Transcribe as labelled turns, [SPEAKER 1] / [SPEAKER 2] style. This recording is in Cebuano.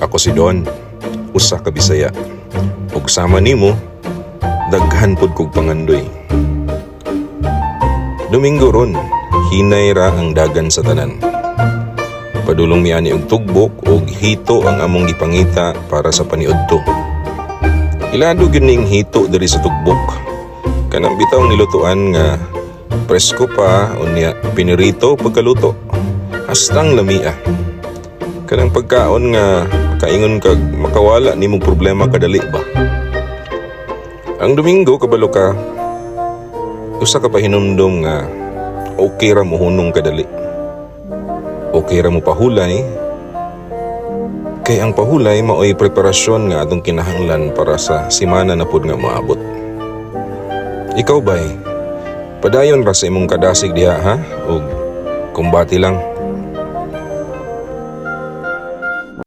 [SPEAKER 1] Ako si Don, usa ka Bisaya. Ug sama nimo, daghan pud kog pangandoy. Domingo ron, hinay ra ang dagan sa tanan. Padulong mi ani og tugbok ug hito ang among gipangita para sa paniudto. Ilado gyud ning hito diri sa Tugbok. Kanang bitaw nilutuan nga presko pa, unya pinirito pagkaluto. Hastang lamia. Kanang pagkaon nga kaingon kag makawala nimong problema kadali ba. Ang Domingo, kabalo ka, usa ka pahinumdom nga okay ra mohunong kadali. Okay ra mo pahulay kay ang pahulay maoy preparasyon nga atong kinahanglan para sa simana na pud nga moabot. Ikaw bay, padayon ra sa imong kadasig diha ha, ug kumbati lang.